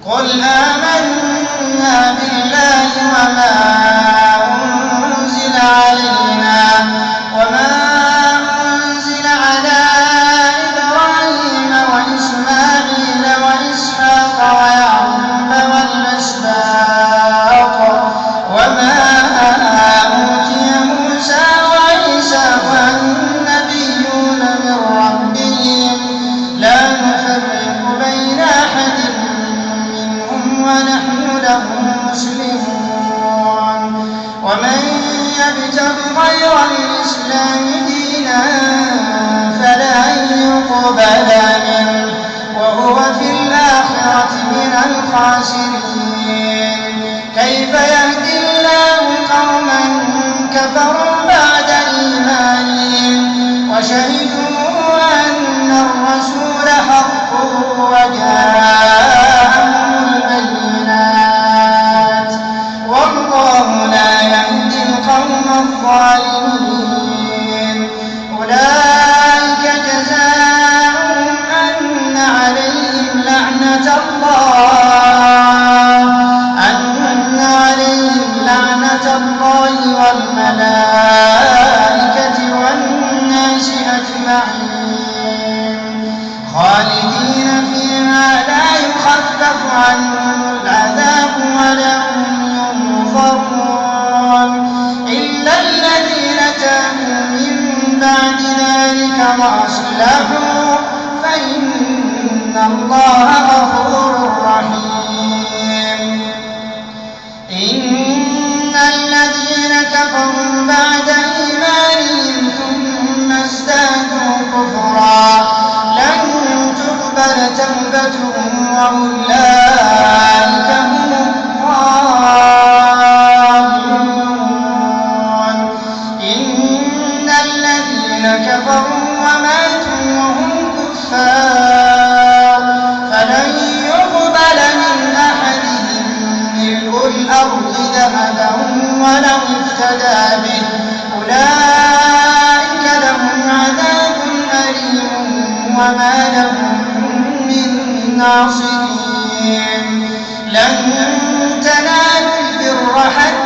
قل آمنا بالله وما أنزل علينا وما أنزل على إبراهيم وإسماعيل وإسحاق ويعقوب والأسباط وما أوتي موسى وعيسى والنبيون من ربهم لا نفرق بين أحد منهم ونحن له مسلمون ومن يبتغ غير الإسلام دينا فلن يقبل منه وهو في الآخرة من الخاسرين كيف يهدي الله قوما كفروا بعد إيمانهم وشهدوا أن الرسول حق وجاءهم البينات والله لا يهدي القوم الظالمين أولئك جزاؤهم أن عليهم لعنة الله والملائكة والناس أجمعين خالدين فيها لا يخفف عنهم العذاب ولا هم ينظرون إلا الذين تابوا من بعد ذلك وأصلحوا فإن الله غفور رحيم إن الذين كفروا بعد إيمانهم ثم ازدادوا كفرا لن تقبل توبتهم وأولئك هم الضالون إن الذين كفروا وماتوا وهم كفار فلن يقبل من أحدهم ملء الأرض ذهبا ولو افتدى به أولئك لهم عذاب أليم وما لهم من ناصرين لن تنالوا البر حتى